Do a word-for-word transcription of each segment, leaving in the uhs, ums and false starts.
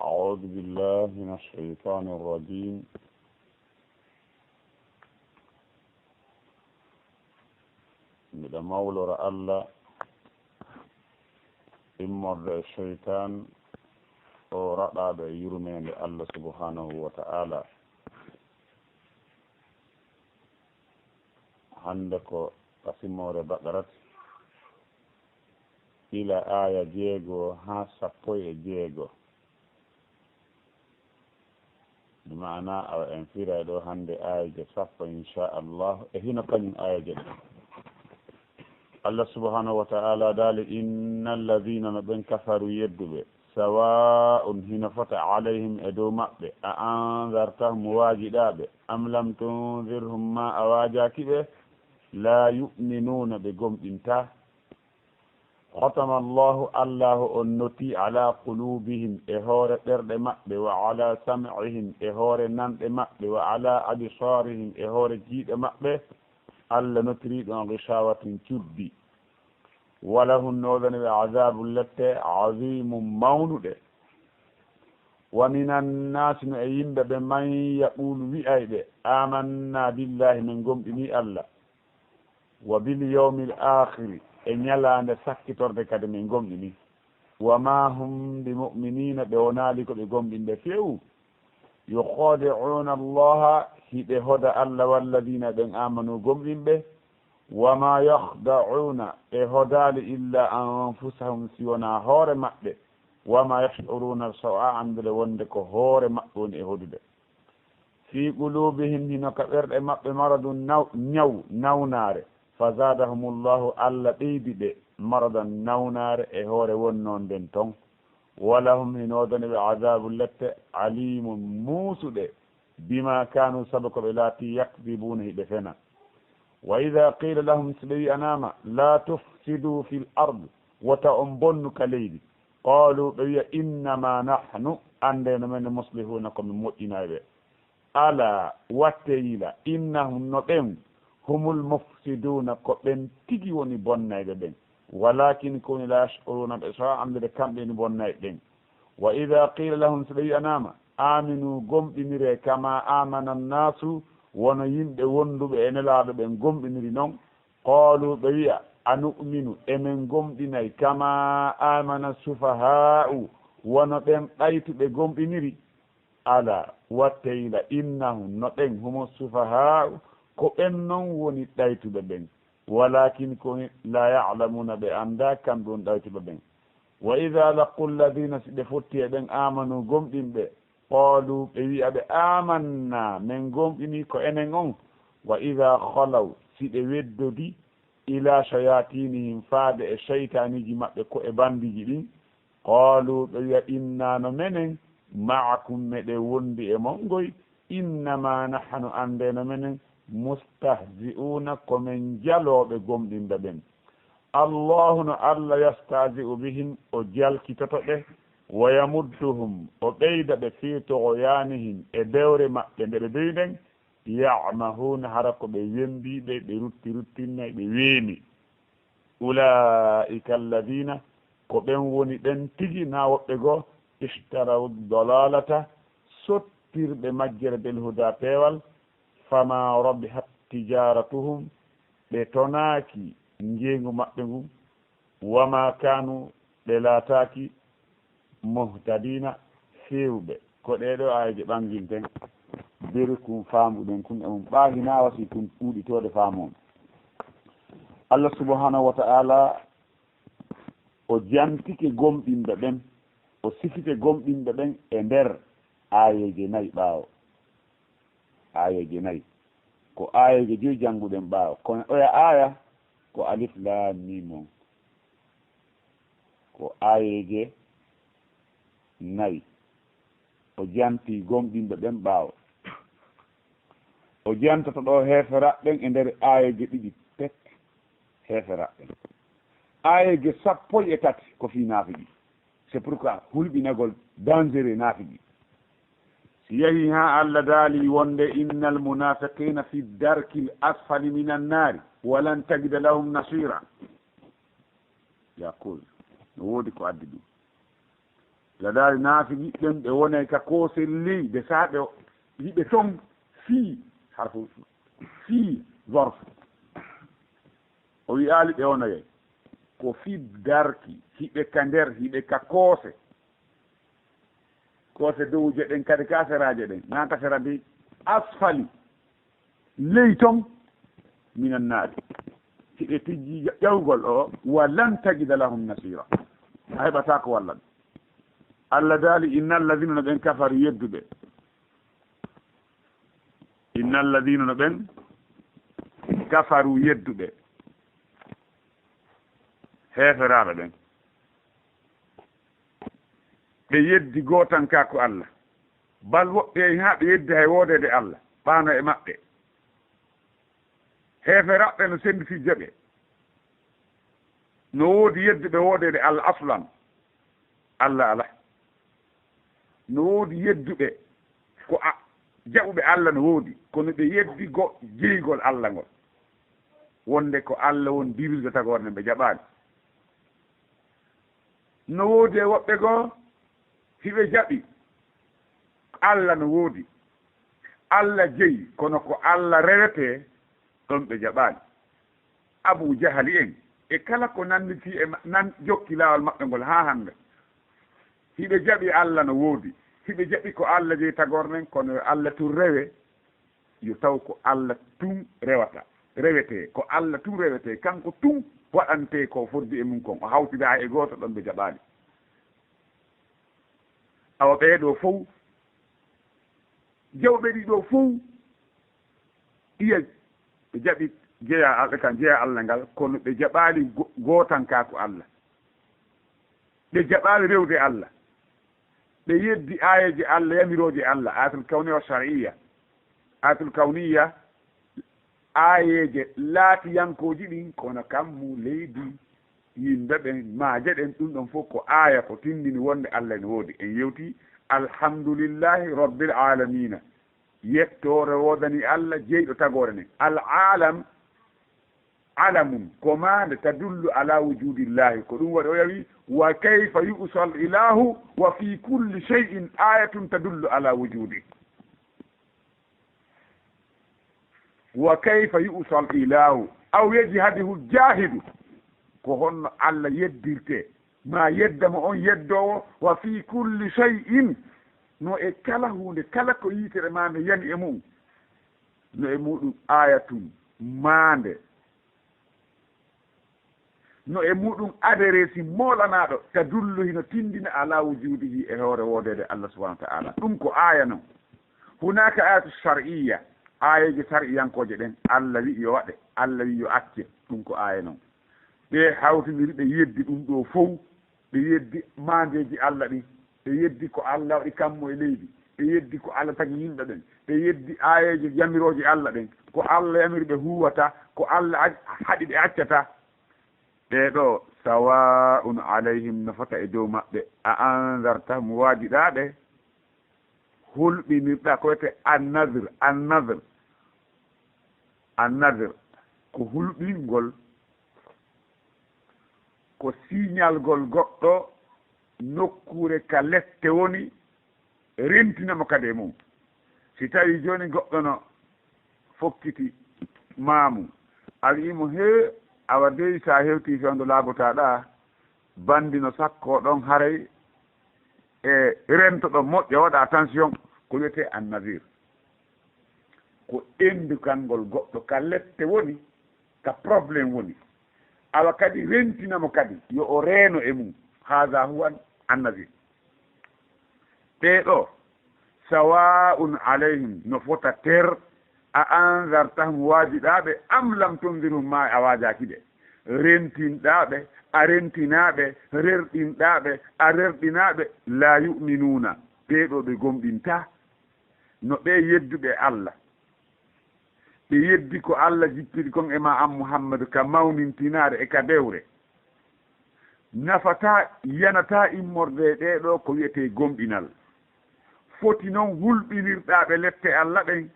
أعوذ بالله من الشيطان الرجيم. Miɗo mawlora Allah immorde e seytaan o raɗaaɗo e yurmeende Allah subhanahu wa ta'ala. Hannde ko ka simoore Baqarat, ila aaya jeego haa sappo e jeego. Bi maana awa en firay ɗo hannde aayeeje sappo, inchallah, e hino kañum aayeeje ɗen. Allah subhanahu wa ta'ala daali, "Inna alladhina", no ɓen, "kafaru", yedduɓe, "sawa'un", hino fota, "alayhim", e dow maɓɓe, "a anzartahum", waajiɗaa ɓe, "am lam tunzirhum", ma a waajaaki ɓe, "la yu'minuna", ɓe gomɗintaa. "Khatama Allahu", Allahu on noti, "ala qulubihim", e hoore ɓerɗe maɓɓe, "wa ala sam'ihim", e hoore nanɗe maɓɓe, "wa ala absarihim", e hoore jiiɗe maɓɓe, Allah notiri ɗon, "ghishawatin", cuddi. "Wa lahum", no wodani ɓe, "adhabun", lette, "azimun", mawnuɗe. "Wa minan nasi", no e yimɓe ɓe, "man yaqulu", wi'ayɓe, "amanna billahi", min gomɗini Allah, "wa bil yawmil akhiri", e ñalaande sakkitorde kadi min gomɗini. "Wa ma hum bi mu'minina", ɓe wonaali ko ɓe gomɗinɓe few. "Yukhadi'una Allaha", hiɓe hoda Allah, "walladhina", ɓen, "amanu", gomɗinɓe. "Wa ma yakhda'una", ɓe hodaali, "illa anfusahum", si wonaa hoore maɓɓe. "Wa ma yash'uruna", so a anndere wonde ko hoore maɓɓe woni e hodude. "Fi qulubihim", hino ka ɓerɗe maɓɓe, "maradun", naw-, ñaw, nawnaare. "Fa zadahumullahu", Allah ɓeydi ɓe, "maradan", nawnaare, e hoore wonnoon nden ton. "Wa lahum", hino wodani ɓe, "adhabun", lette, "alimun", muusuɗe, "bima kanu", sabu ko ɓe laati, "yakdhibuna", hiɓe fena. "Wa idha qila lahum", si ɓe wi'anaama, "la tufsidu fil ard", wota on bonnu ka leydi, "qalu", ɓe wi'a, "innama nahnu", annde no men, "muslihuna", ko min moƴƴinayɓe. "Ala", watte yila, "innahum", no ɓen, "humul mufsiduna", ko ɓen tigi woni bonnayɓe ɓen, "walakin", ko woni, "la yash'uruna", ɓe so anndere kamɓe woni bonnayɓe ɓen. "Wa idha qila lahum", si ɓe wi'anaama, "aminu", gomɗinire, "kama amana annasu", wono yimɓe wonduɓe e Nelaaɗo ɓen gomɗiniri non, "qalu", ɓe wi'a, "anu'minu", emen gomɗinay, "kama amana sufaha'u", wono ɓen ɗaytuɓe gomɗiniri. "Ala", watte yila, "innahum", no ɓen, "humu sufaha'u", ko ɓen non woni ɗaytuɓe ɓen, "walakin", ko woni, "la ya'lamuna", ɓe anndaa kamɓe woni ɗaytuɓe ɓen. "Wa idha laqu alladhina", si ɓe fotti e ɓen, "amanu", gomɗinɓe, "qalu", ɓe wi'a ɓe, "amanna", men gomɗini, ko enen on. "Wa idha khalaw", si ɓe weddodi, "ila shayatinihim", faade e shaytaaniji maɓɓe, ko e bandiji ɗin, "qalu", ɓe wi'a, "inna", no menen, "ma'akum", meɗen wondi e mon ngoy, "innama nahnu", annde no menen, "mustahzi'una", ko men jalooɓe gomɗinɓe ɓen. "Allahu", no Allah, "yastahzi'u bihim", o jalkitoto ɓe, "wa yamudduhum", o ɓeyda ɓe, "fi tughyanihim", e bewre maɓɓe nde ɓe bewi nden, "ya'mahuna", hara ko ɓe wembiiɓe, ɓe rutti ruttinnay, ɓe weemi. "Ulaa'ika alladhina", ko ɓen woni ɓen tigi, na woɓɓe goo, "ishtaraw dalalata", sottirɓe majjere, "bil huda", peewal, "fama rabihat tijaratuhum", ɓe tonaaki ngeengu maɓɓe ngun, "wama kanu", ɓe laataaki, "muhtadina", feewɓe. Ko ɗee ɗoo aayeeje ɓannginten, beri kun faamuɗen kun, e mun ɓaaginaa wasi kun ɗuuɗitoode faamu on. Allah subhanahu wa ta'ala o jantike gomɗinɓe ɓen, o sifite gomɗinɓe ɓen e nder aayeeje nayi ɓaawo. Aayeeje nayi. Ko aayeeje joyi jannguɗen ɓaawo. Kono oya aaya ko alif laam miim on. Ko aayeeje nayi. O janti gomɗinɓe ɓen ɓaawo. O jantoto ɗo heeferaaɓe ɓen e nder aayeeje ɗiɗi pet. Heeferaaɓe ɓen. Aayeeje sappo e tati ko fii naafigi. C'est pourquoi hulɓinagol dangereux naafigi. Si yahi haa Allah daali wonde, "Innal munafiqina fi darkil asfali minan naari, wa lan tajida lahum nasira." Ya cause, no woodi ko addi ɗum. Ladaali naafiqiiɓe ɓen ɓe wonay ka koose ley, ɓe saaɓe o, hiɓe ton fii, harfu fii, zorf. O wi'aali ɓe wonayay. Ko fii darki, hiɓe ka nder, hiɓe ka koose. Koose dowuje ɗen kadi ka seraaje ɗen, naa ka sera ndi asfali. Ley ton, minan naari. Si ɓe tijji ƴawgol o, wa lan tajida lahum nasira. A heɓataa ko walla ɓe. Allah daali, innal ladina no ɓen kafaru yedduɓe. Innal ladina no ɓen kafaru yedduɓe. Heeferaaɓe ɓen. Ɓe yeddi gootankaaku Allah. Bal woɓɓe haa ɓe yeddi hay woodeede Allah, ɓaano e maɓɓe. Heeferaaɓe no sennditi jaɓe. No woodi yedduɓe woodeede Allah aslan. Allah alaa. No woodi yedduɓe ko a, jaɓuɓe Allah no woodi, kono ɓe yeddi go jeygol Allah ngol. Wonde ko Allah won dirirde tagoore nden ɓe jaɓaali. No woodi e woɓɓe goo, hiɓe jaɓi. Allah no woodi. Allah jeyi, kono ko Allah rewetee, ɗon ɓe jaɓaali. Abu Jahali en, e kala ko nannditi e ma-, nan jokki laawol maɓɓe ngol haa hannde. Hiɓe jaɓi Allah no woodi. Hiɓe jaɓi ko Allah jeyi tagoore nden, kono yo Allah tun rewe. Yo taw ko Allah tun rewata, rewetee, ko Allah tun rewetee, kanko tun waɗantee ko foddi e mun kon, o hawtidaa e gooto ɗon ɓe jaɓaali. Awa ɓee ɗoo fow, jawɓe ɗii ɗoo fow, iya ɓe jaɓi jeyaa, ɓe kan jeyaa Allah ngal, kono ɓe jaɓaali go-, gootankaaku Allah. Ɓe jaɓaali rewde Allah. Ɓe yeddi aayeeje Allah, yamirooje Allah, ayatul kawniya wa shar'iyya. Ayatul kawniya, aayeeje laatiyankooji ɗin, kono kammu, leydi, yimɓe ɓen, maaje ɗen, ɗum ɗon fof ko aaya ko tindini wonde Allah ene woodi. En yewti, alhamdulillahi rabbil alamina. Yettoore woodani Allah, jeyɗo tagoore nden. Al alam, alamun, ko maande, tadullu ala wujudillahi. Ko ɗum waɗi o yawi, wa kayfa yu'sal ilahu wa fi kulli shay'in ayatun tadullu ala wujudi. Wa kayfa yu'sal ilahu aw yajhaduhu jahidu. Ko honno Allah yeddirte, ma yedda mo on yeddoowo, wa fi kulli shay'in, no e kala huunde, kala ko yitere ma nde yani e mu'um. No e muɗum ayatun, maande. No e muɗum adereesi moolanaaɗo, tadullu, hino tindina, ala wujudihi, e hoore woodeede Allah subhanahu wa ta'ala. Ɗum ko aaya non. Hunaka ayatu shar'iyya, aayeeje shar'iyankooje ɗen, Allah wi'i yo waɗe, Allah wi'i yo acce, ɗum ko aaya non. Ɓe hawtindiri, ɓe yeddi ɗum ɗoo fow, ɓe yeddi maandeeji Allah ɗin, ɓe yeddi ko Allah waɗi kammu e leydi, ɓe yeddi ko Allah tagi yimɓe ɓen, ɓe yeddi aayeeje yamirooje Allah ɗen, ko Allah yamiri ɓe huuwata, ko Allah ac-, haɗi ɓe accata. Ɓee ɗoo, sawa'un alayhim, no fota e dow maɓɓe, a anzartahum, waajiɗaa ɓe, hulɓinirɗaa, ko wiyetee annadr, annadr, annadr, ko hulɓingol, ko siñalgol goɗɗo nokkuure ka lette woni, rentina mo kadi e mum. Si tawii jooni goɗɗo no fokkiti maamu, a wi'i mo, "Hee, awa dey, sa hewtii fewndo laabotaa ɗaa, banndi no sakkoo ɗon, haray e rento ɗon moƴƴa, waɗa attention." Ko wiyetee annazir. Ko endukangol goɗɗo ka lette woni, ka problème woni. Awa kadi rentina mo kadi, yo o reeno e mum. Haza huwa annazir. Ɓee ɗoo, sawa'un alayhim, no fota ter, a anzartahum, waajiɗaa ɓe, am lam tunzirhum, ma a waajaaki ɓe. Rentinɗaa ɓe, a rentinaa ɓe, rerɗinɗaa ɓe, a rerɗinaa ɓe, la yu'minuuna, ɓee ɗoo ɓe gomɗintaa. No ɓee yedduɓe Allah. Ɓe yeddi ko Allah jippiri kon e ma an Muhammadu ka mawnintinaare e ka dewre. Nafataa, yanataa immorde e ɗee ɗoo ko wiyetee gomɗinal. Foti non hulɓinirɗaa ɓe lette Allah ɗen.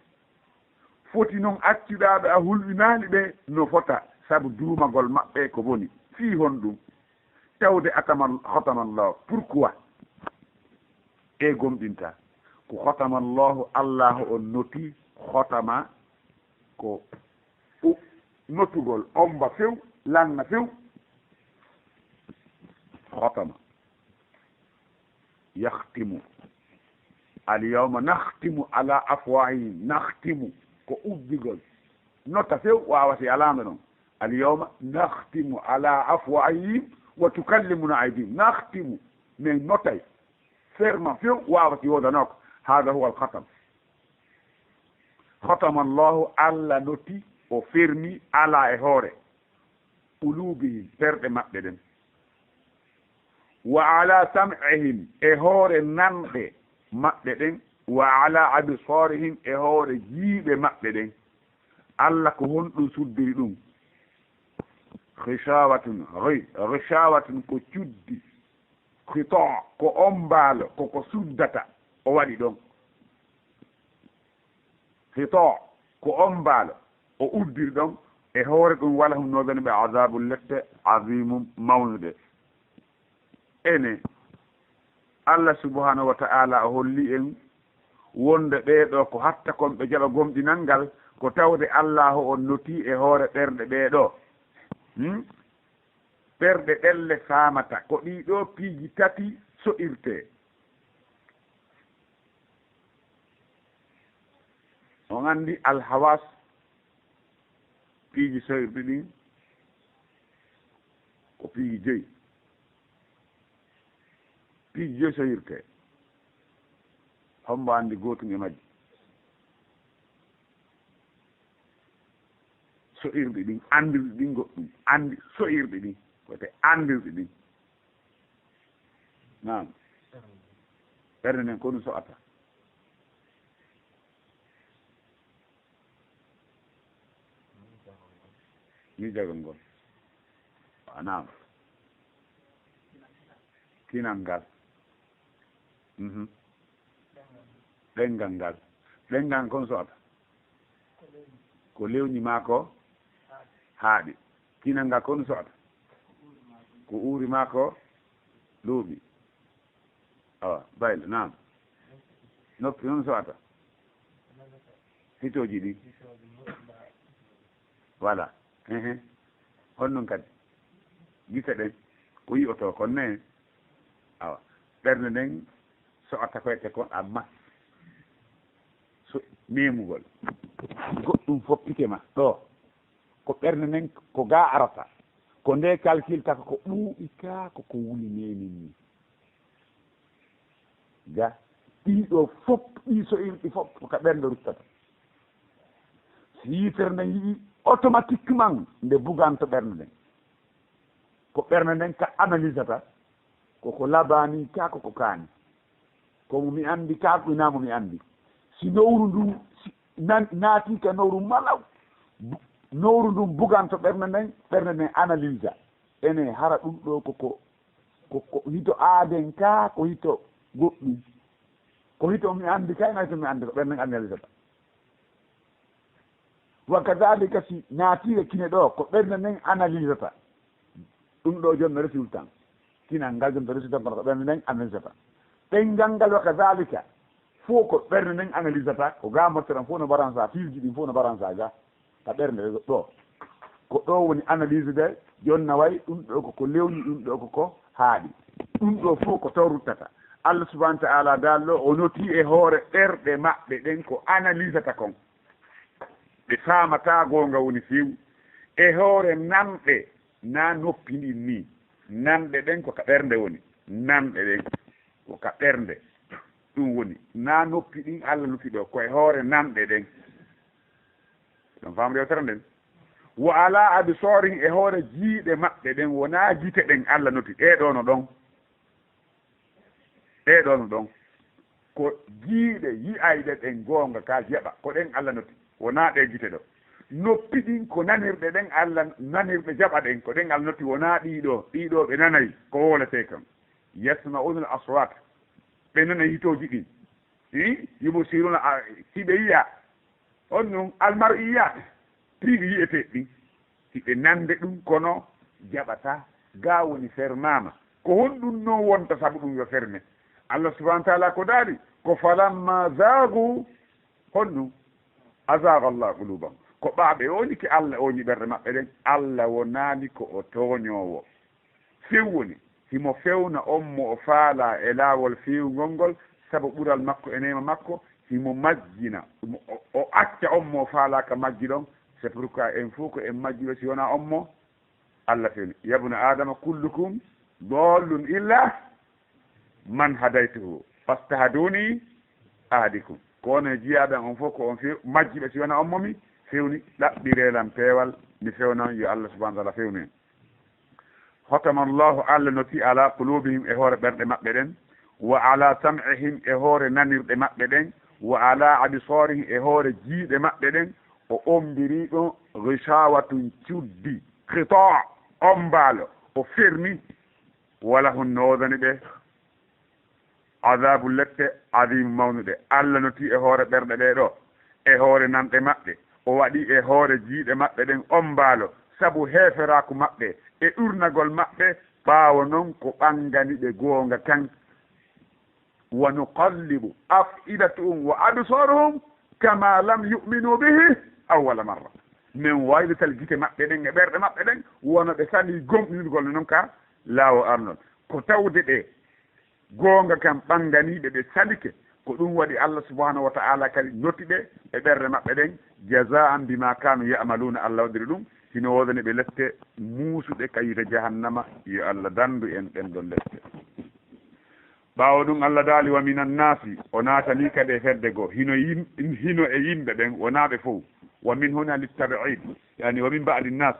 Foti non accuɗaa ɓe a hulɓinaali ɓe no fota, sabu duumagol maɓɓe ko boni. Fii honɗum? Tawde atamal, hotamallah. Pourquoi? e gomɗinta. Ko khatama Allahu, Allahu on noti, khatama ko u-, notugol, omba few, lanna few. Khatama. Yakhtimu. Al yawma nakhtimu ala afwahihim. Nakhtimu. Ko ubbigol. Nota few waawata alaama ɗon. Al yawma nakhtimu ala afwahihim wa tukallimuna aydihim. Nakhtimu. Min notay. Ferma few waawata woodanooko. Hada huwa al khatam. Khatama Allahu, Allah noti, o fermi, ala e hoore. Qulubihim, ɓerɗe maɓɓe ɗen. Wa ala sam'ihim, e hoore nanɗe maɓɓe ɗen. Wa ala absarihim, e hoore jiiɓe maɓɓe ɗen. Allah ko honɗum suddiri ɗum? Ghishawatun, ghi-, ghishawatun ko cuddi. Khita, ko ombaalo, ko ko suddata, o waɗi ɗon. Hito ko ombaalo o uddiri ɗon, e hoore ɗum wala hum noodani ɓe adabun lette, azimum mawnude. Ene, Allah subhanahu wa ta'ala o holli en wonde ɓee ɗoo ko hatta kon ɓe jaɓa gomɗinal ngal, ko tawde Allaahu on notii e hoore ɓerɗe ɓee ɗoo. Hmm? Ɓerɗe ɗelle faamata ko ɗii ɗoo piiji tati so'irtee. On anndi alhawas, piiji so'irɗi ɗin, ko piiji joyi. Piiji joyi so'irtee. Hombo anndi gootun e majji? So'irɗi ɗin, anndirɗi ɗin goɗɗum. Anndi so'irɗi ɗin, ko te anndirɗi ɗin. Naam. Ɓernde nden ko ɗum so'ata? Miijagol ngol. A naam. Kinal ngal. Mhm. Ɗenngal ngal. Ɗenngal ngal ko ɗum so'ata? Ko lewni maa ko haaɗi. Kinal ngal ko ɗum so'ata? Ko uuri maa ko luuɓi. Awa, baylo, naam. Noppi noon so'ata? Hitooji ɗi. Voilà. Ehe. Honɗum kadi? Gite ɗen. Ko yi'otoo kon ne? Awa. Ɓernde nden so'ata ko ete kon, amma so memugol. Goɗɗum foppike ma. Ɗoo. Ko ɓernde nden ko ga arata. Ko nde calcul taka ko ɓuuɓi ka ko ko wuli nenin ni. Ga ɗii ɗoo fof, ɗii so'irɗi fof ko ka ɓernde ruttata. Si yitere nden yi'i, automatiquement nde buganto ɓernde nden. Ko ɓernde nden ka analysata, ko ko labani ka, ko ko kaani. Ko mo mi anndi ka, ko ina mo mi anndi. Si nowru ndun, si nan-, naati ka nowru malaw, bu-, nowru ndun buganto ɓernde nden, ɓernde nden analysa. Ene hara ɗum ɗoo ko, ko, ko, ko hito aaden ka, ko hito goɗɗum. Ko hito mi anndi ka, ina hito mi anndi ko ɓernde nden analysata. Wa kadhalika si naati e kine ɗoo, ko ɓernde nden analysata. Ɗum ɗoo jonno résultat. Kinal ngal jonno résultat, kono ko ɓernde nden analysata. Ɗenngal ngal wa kadhalika. Fof ko ɓernde nden analysata, ko ga mofte ɗon fof no baransa, piiji ɗin fof no baransa ga. Ka ɓernde ɗoo. Ko ɗoo woni analyse de, jonna way, ɗum ɗoo ko ko lewni, ɗum ɗoo ko ko haaɗi. Ɗum ɗoo fof ko to ruttata. Allah subhanahu wa ta'ala daalɗo, o noti e hoore ɓerɗe maɓɓe ɗen ko analysata kon. Ɓe faamataa goonga woni few. E hoore nanɗe, na noppi ɗin ni. Nanɗe ɗen ko ka ɓernde woni. Nanɗe ɗen ko ka ɓernde. Ɗum woni, na noppi ɗin Allah noti ɗoo, ko e hoore nanɗe ɗen. Ɗon faamu yewtere nden. Wa ala absarihim, e hoore jiiɗe maɓɓe ɗen, wonaa gite ɗen Allah noti. Ɗee ɗoo no ɗon. Ɗee ɗoo no ɗon. Ko jiiɗe yi'ayɗe ɗen goonga ka jaɓa, ko ɗen Allah noti. Wonaa ɗee gite ɗoo. Noppi ɗin ko nanirɗe ɗen Allah, nanirɗe jaɓa ɗen, ko ɗen Allah noti, wonaa ɗii ɗoo. Ɗii ɗoo ɓe nanay ko wooletee kon. Yasma'una al aswat. Ɓe nanay hitooji ɗin. Hi? Yubsiruna, a, si ɓe yi'a. On non almar'iyat, piiji yi'eteeɗi ɗin, si ɓe nande ɗum, kono jaɓataa, ga woni fermaama. Ko honɗum non wonta sabu ɗum yo ferme? Allah subhanahu wa taala ko daali ko falamma zaagu. Honɗum? Azaaga Allah qulubahum. Ko ɓaaɓe ooni ke Allah ooni ɓerɗe maɓɓe ɗen. Allah wonaali ko o tooñoowo. Few woni, himo fewna on mo o faalaa e laawol feewngol ngol, sabu ɓural makko e neema makko, himo majjina, himo, o, o acca on mo o faalaa ka majji ɗon. C'est pourquoi en fof ko en majjuɓe si wonaa on mo Allah fewni. Yabna Adama kullukum dallun illa man hadaytuhu, fastahduni ahdikum. Ko onon e jiyaaɓe am on fof ko on few-, majjuɓe si wonaa on mo mi fewni, ɗaɓɓiree lan peewal, mi fewna on, yo Allah subhanahu wa taala fewnu en. Khatama Allahu, Allah noti ala qulubihim, e hoore ɓerɗe maɓɓe ɗen, wa ala sam'ihim, e hoore nanirɗe maɓɓe ɗen, wa ala absarihim, e hoore jiiɗe maɓɓe ɗen, o ombiri ɗum ghishawatun, cuddi, qita, ombaalo, o fermi, wala hun no wodani ɓe adaabu lette, adiimu mawnuɗe. Allah noti e hoore ɓerɗe ɗee ɗoo, e hoore nanɗe maɓɓe, o waɗi e hoore jiiɗe maɓɓe ɗen ombaalo, sabu heeferaaku maɓɓe e ɗurnagol maɓɓe, ɓaawo non ko ɓangani ɓe goonga kan. Wa nuqallibu af'idatuhum wa absarahum kama lam yu'minu bihi awwala marra. Min waylital gite maɓɓe ɗen e ɓerɗe maɓɓe ɗen, wano ɓe salii gomɗinirgol non ka laawol arnol. Ko tawde ɓe goonga kan ɓanganiiɓe, ɓe salike. Ko ɗum waɗi Allah subhanahu wa ta'ala kadi noti ɓe e ɓerɗe maɓɓe ɗen, jazaan bima kanu ya'maluna. Allah waɗiri ɗum, hino woodani ɓe lette muusuɗe ka yiite jahannama. Yo Allah dandu en ɗen ɗon lette. Ɓaawo ɗum Allah daali, wa minan naasi, o naatani kadi e fedde goo, hino yim-, hino e yimɓe ɓen, wonaa ɓe fow. Wa min huna littab'id, yani wa min ba'di nas,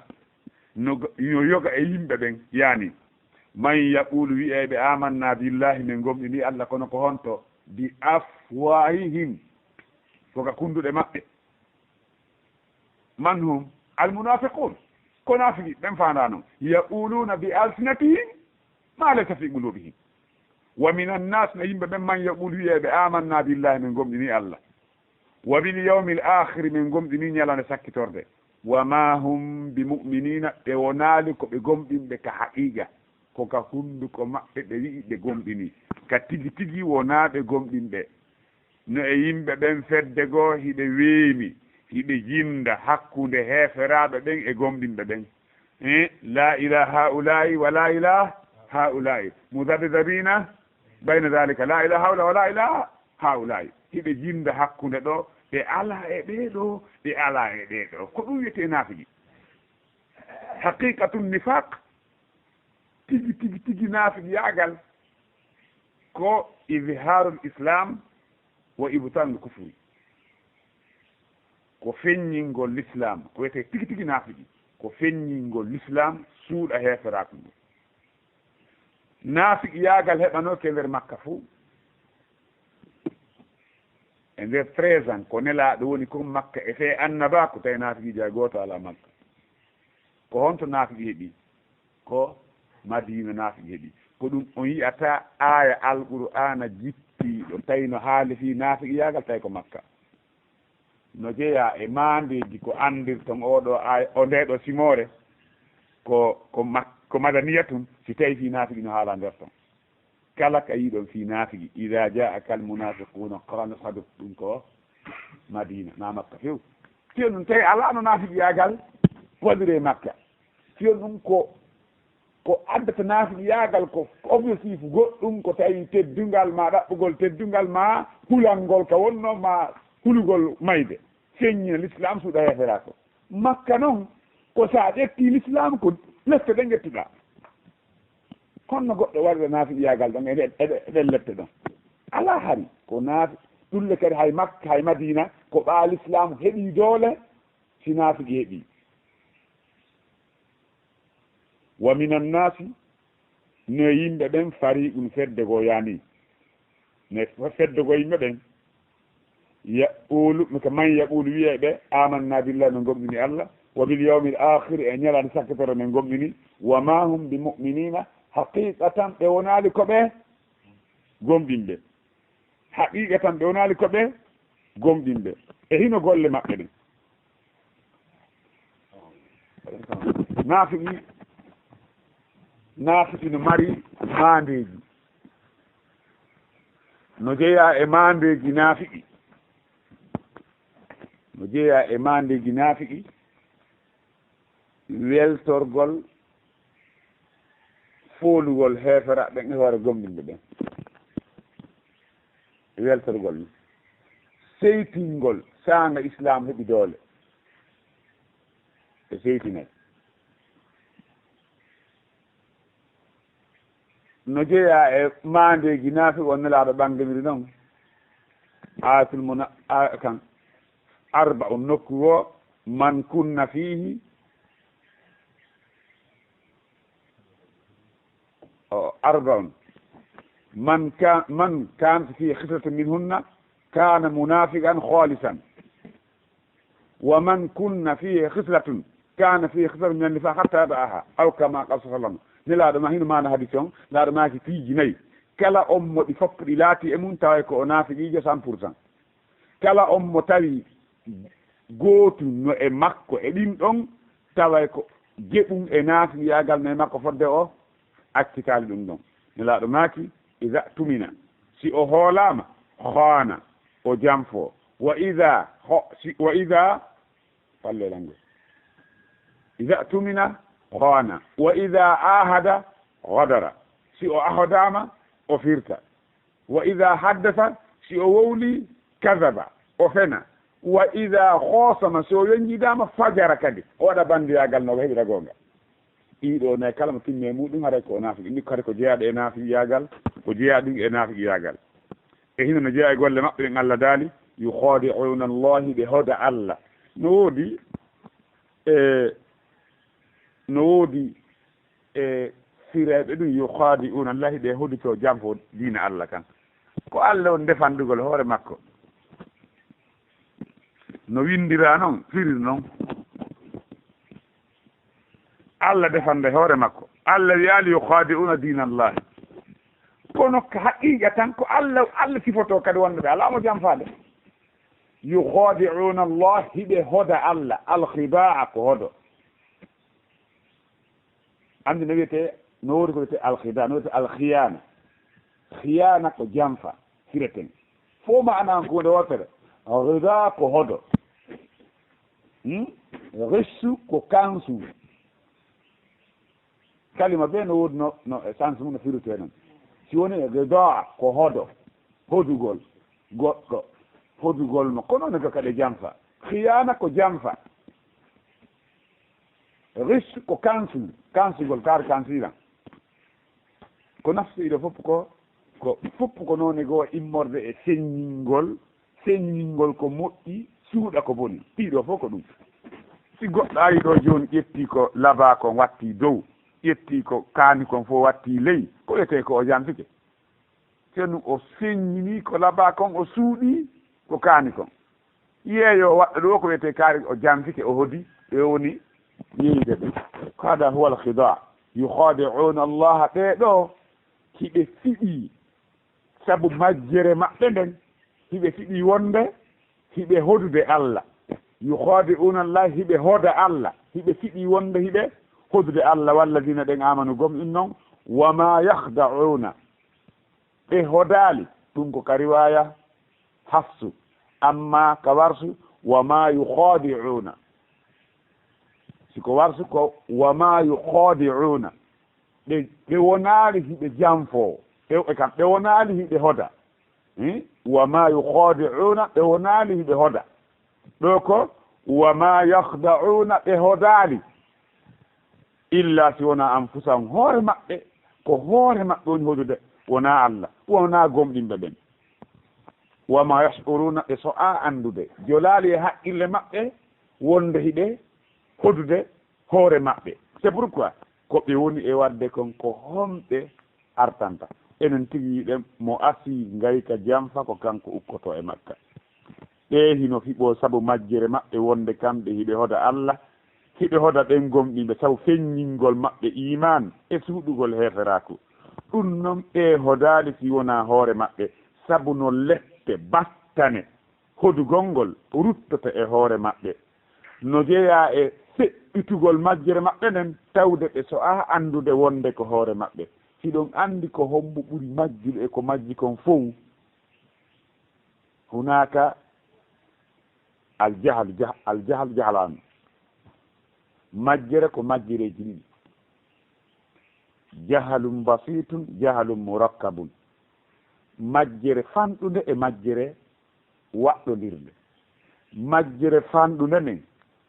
no g-, hino yoga e yimɓe ɓen, yani. Man yaqulu, wi'ayɓe, amanna billahi, min gomɗini Allah, kono ko honto? Bi afwahihim, ko ka kunduɗe maɓɓe. Man hum? Al munafiqun. Ko naafiki ɓen faandaa non. Yaquluna bi alsinatihim ma laysa fi qulubihim. Wa minan nas, no yimɓe ɓen, man yaqulu, wi'ayɓe, amanna billahi, min gomɗini Allah. Wa bil yawmil akhir, min gomɗini ñalande sakkitorde. Wa ma hum bi mu'minina, ɓe wonaali ko ɓe gomɗinɓe ka haqiqa. Ko ka hunduko maɓɓe ɓe wi'i ɓe gomɗini. Ka tigi tigi wonaa ɓe gomɗinɓe. No e yimɓe ɓen fedde goo hiɓe weemi, hiɓe jinda hakkunde heeferaaɓe ɓen e gomɗinɓe ɓen. Eh, la ila haula'i wa la ila haula'i. Mudabdabina bayna dhalika. La ila haula wa la ila haula'i. Hiɓe jinda hakkunde ɗoo, ɓe alaa e ɓee ɗoo, ɓe alaa e ɓee ɗoo. Ko ɗum wiyetee naafiki. Haqiqatun nifaq, tigi, tigi, tigi naafiqiyaagal, ko izharul islam wa ibtanul kufri. Ko feññingol l'islam, ko wiyetee tigi, tigi naafiki, ko feññingol l'islam, suuɗa heeferaaku ngu. Naafiqiyaagal heɓanooki e nder Makka fuu. E nder treize ans, ko Nelaaɗo woni kon Makka, e fee annabaaku, tawi naafiqiijo hay gooto alaa Makka. Ko honto naafiki heɓi? Ko Madiina naafiki heɓi. Ko ɗum on yi'ata aaya Alqur'aana jippiiɗo, tawi no haali fii naafiqiyaagal, tawi ko Makka. No jeyaa e maandeeji ko anndirton oo ɗoo aaya, o ndee ɗoo simoore, ko, ko mak-, ko madaniyatun, si tawi fii naafiki no haala nder ton. Kala ka yiɗon fii naafiki, idaa jaa'akal munaafiquuna qaaluu nashhadu, ɗum ko Madiina, na Makka few. Fiyon ɗum tawi alaa no naafiqiyaagal waɗiree Makka. Fiyon ɗum ko, ko addata naafiqiyaagal ko objectif goɗɗum, ko tawi teddungal ma, ɗaɓɓugol teddungal ma, hulangol ka wonno ma, hulugol mayde. Feññina l'islam, suuɗa heeferaaku. Makka non, ko sa ƴetti l'islam, ko lette ɗen ƴettuɗaa. Honno goɗɗo waɗira naafiqiyaagal ɗon e ɗe, e ɗe, e ɗen lette ɗon? Alaa hari. Ko naafi-, ɗulle kadi hay Makka, hay Madiina, ko ɓaa l'islam heɓi doole, si naafiki heɓi. Wa minan naasi, no e yimɓe ɓen, fariqun, fedde goo yani. Ne f-, fedde goo yimɓe ɓen. Yaqulu, ko man yaqulu, wi'ay ɓe, amanna billahi, min gomɗini Allah, wa bil yawmil akhir, e ñalaande sakkitoro min gomɗini, wa ma hum bi mu'minina, haqiqatan ɓe wonaali ko ɓe gomɗinɓe. Haqiqatan ɓe wonaali ko ɓe gomɗinɓe. E hino golle maɓɓe ɗen. Naafiki, naafiki no mari maandeeji. No jeyaa e maandeeji naafiqi. No jeyaa e maandeeji naafiqi, weltorgol, foolugol heeferaaɓe ɓen e hoore gomɗinɓe ɓen. Weltorgol, seytingol saanga Islaam heɓi doole. E seytinay. No jeyaa e maandeeji naafiqi on Nelaaɗo ɓanginiri non. Aayatul muna-, a-, kan, arba on nokku o, man kunna fiihi, o, arba on. Man ka-, man kaanat fiihi khislatun minhunna kaana munaafiqan khaalisan. Wa man kunna fiihi khislatun, kaana fiihi khislatun mina nifaaq hatta yada'aha, aw kama qaala sallallahu alayhi wa sallam. Nelaaɗo ma hino maana hadis on, Nelaaɗo maaki piiji nayi. Kala on mo ɗi fof ɗi laati e mum, taway ko o naafiqiijo cent pour cent. Kala on mo tawi gootu no e makko e ɗin ɗon, taway ko jeɗum e naafiqiyaagal no e makko fodde o accitaali ɗum ɗon. Nelaaɗo maaki, iza tumina, si o hoolaama, khaana, o janfo. Wa iza kho-, si, wa iza, falle lango. Iza tumina, khaana. Wa iza ahada, ghadara. Si o ahodaama, o firta. Wa iza haddasa, si o wowli, kadaba, o fena. Wa iza khasama, si o wenjidaama, fajara kadi. O waɗa bandiyaagal no o heɓira goonga. Ɗiɗo ne kala mo timmi e muɗum, haray ko o naafiqi. Ni kadi ko jeyaɗo e naafiqiyaagal, ko jeyaɗum e naafiqiyaagal. E hino no jeyaa e golle maɓɓe ɗen, Allah daali, yukhadi'una Allah, ɓe hoda Allah. No woodi, e, no woodi, e, fireeɓe ɗum, yukhadi'una Allah, ɓe hodito janfo diina Allah kan. Ko Allah on defandugol hoore makko. No windiraa non, firir non. Allah defande hoore makko. Allah wiyaali, "Yukhadi'una dina Allah." Kono ka haqiqa tan ko Allah, Allah sifoto kadi wonde ɓe alaa mo janfaade. "Yukhadi'una Allah", hiɓe hoda Allah. Al-khida'a ko hodo. Anndi no wiyetee, no woodi ko wiyetee al-khida'a, no wiyetee al-khiyana. Khiyana ko janfa, fireten. Fof maana on ko huunde wootere. Ghida ko hodo. Hmm? Ghissu ko kansu. Kalima be no woodi no, no e sens mum no firutee non. Si woni ghida ko hodo, hodugol goɗɗo, hodugol mo. Kono ne ko kadi janfa. Khiyana ko janfa. Ghissu ko kansu, kansugol, kaari kansiran. Ko nafsu ɗiɗo fof ko, ko fof ko noone goo immorde e seññingol, seññingol ko moƴƴi, suuɗa ko boni. Ɗiɗo fof ko ɗum. Si goɗɗo ari ɗo jooni, ƴetti ko labaa kon, watti dow, ƴetti ko kaani kon fof, watti ley, ko wiyetee ko o janfike? Cenu o feññini ko labaa kon, o suuɗi ko kaani kon. Yeeyo waɗɗo ɗo ko wiyetee kaari, o janfike, o hodi, ɓe woni yeeyde ɓe. Hada huwa al-khida'. Yukhadi'una Allah, ɓee ɗo hiɓe fiɗi sabu majjere maɓɓe nden, hiɓe fiɗi wonde hiɓe hodude Allah. Yukhadi'una Allah, hiɓe hoda Allah, hiɓe fiɗi wonde hiɓe hodude Allah. Walladina, ɓen amanu, gomɗin non, wa ma yakhda'una, ɓe hodaali, ɗum ko ka riwaaya Hafsu, amma ka Warsu, wa ma yukhadi'una. Si ko Warsu ko, wa ma yukhadi'una. Ɓe, ɓe wonaali hiɓe janfoo. Ɓe, e kam, ɓe wonaali hiɓe hoda. Hmm? Wa ma yukhadi'una, ɓe wonaali hiɓe hoda. Ɗo ko, wa ma yakhda'una, ɓe hodaali. Illa si wonaa anfusahum, hoore maɓɓe, ko hoore maɓɓe woni hodude, wonaa Allah, wonaa gomɗinɓe ɓen. Wa ma yash'uruna, ɓe so'aa anndude, jolaali e haqqille maɓɓe wonde hiɓe hodude hoore maɓɓe. C'est pourquoi ko ɓe woni e waɗde kon, ko honɓe artanta? Enen tigi yiɗen mo asii ngayka janfa, ko kanko ukkotoo e makka. Ɓee hino fiɓoo sabu majjere maɓɓe wonde kamɓe hiɓe hoda Allah, hiɓe hoda ɓen gomɗinɓe sabu feññingol maɓɓe iimaan e suuɗugol heeferaaku. Ɗum non ɓee hodaali si wonaa hoore maɓɓe, sabu no lette battane hodugol ngol ruttata e hoore maɓɓe. No jeyaa e feƴƴutugol majjere maɓɓe nden, tawde ɓe so'aa anndude wonde ko hoore maɓɓe. Hiɗon anndi ko hombo ɓuri majjude e ko majji kon fow? Hunaaka aljahlu, jah-, aljahlu jahlaan. Majjere ko majjereeji ɗiɗi. Jahlun basiitun, jahlun murakkabun. Majjere fanɗunde e majjere waɗɗondirnde. Majjere fanɗunde nden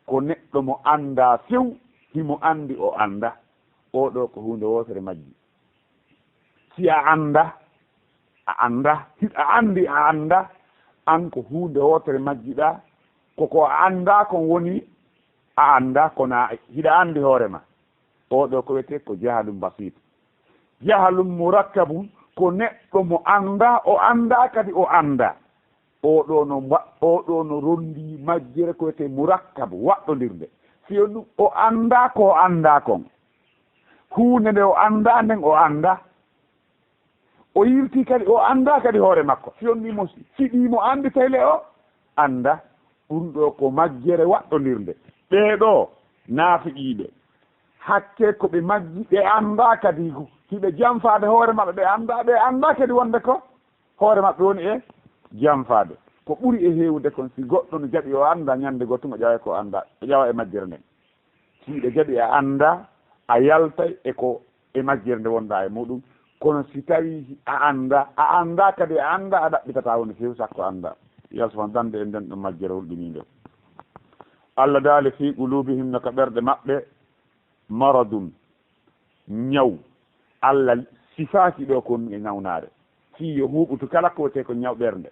ko neɗɗo mo anndaa few, himo anndi o anndaa. Oo ɗoo ko huunde wootere majji. Si a anndaa, a anndaa. Hiɗa anndi a anndaa, an ko huunde wootere majjiɗaa. Ko ko a anndaa kon woni a anndaa, kono a, hiɗa anndi hoore maa. Oo ɗoo ko wiyetee ko jahlun basiit. Jahlun murakkabun ko neɗɗo mo anndaa, o anndaa kadi o anndaa. Oo ɗoo no mba-, oo ɗoo no ronndii majjere ko wiyetee murakkabu, waɗɗondirnde. Si on ɗum o anndaa ko o anndaa kon. Huunde nde o anndaa nden o anndaa. O yiltii kadi, o anndaa kadi hoore makko. Si on ɗum mo fiɗii mo anndi tayle o anndaa. Ɗum ɗoo ko majjere waɗɗondirnde. Ɓee ɗoo naafiqiiɓe. Hakke ko ɓe majji, ɓe anndaa kadi ko hiɓe janfaade hoore maɓɓe, ɓe anndaa, ɓe anndaa kadi wonde ko hoore maɓɓe woni e janfaade. Ko ɓuri e heewude kon si goɗɗo no jaɓi o anndaa, ñande goo tuma ƴawa ko anndaa, o ƴawa e majjere nden. Si hiɗa jaɓi a anndaa, a yaltay e ko e majjere nde wonɗaa e muɗum. Kono si tawii a anndaa, a anndaa kadi a anndaa, a ɗaɓɓitataa woni few sakko anndaa. Yo Allah subhaanahu dande en nden ɗon majjere hulɓiniinde. Allah daali, "Fii quluubihim", no ka ɓerɗe maɓɓe, "maradun", ñaw. Allah sifaaki ɗoo kon e nawnaare. Fii yo huuɓutu kala ko wiyetee ko ñaw ɓernde.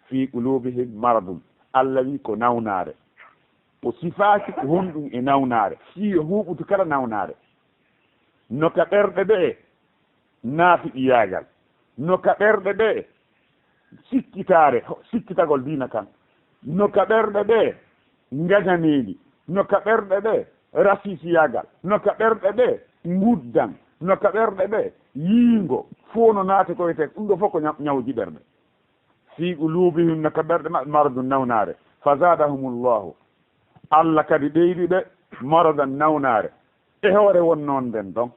"Fii quluubihim maradun." Allah wi'i ko nawnaare. O sifaaki ko honɗum e nawnaare. Fii yo huuɓutu kala nawnaare. No ka ɓerɗe ɓe'e naafiqiyaagal. No ka ɓerɗe ɓe'e sikkitaare, sikkitagol diina kan. No ka ɓerɗe ɓe'e ngañaneeli. No ka ɓerɗe ɓe'e rasisiyaagal. No ka ɓerɗe ɓe'e nguddan. No ka ɓerɗe ɓe'e yiingo. Fow no naati ko wiyetee, ɗum ɗoo fow ko ñaw-, ñawuuji ɓerɗe. "Fii quluubihim", no ka ɓerɗe maɓɓe, "maradun", nawnaare. "Fazaadahumullahu", Allah kadi ɓeydi ɓe, "maradan", nawnaare. E hoore won noon nden ɗon.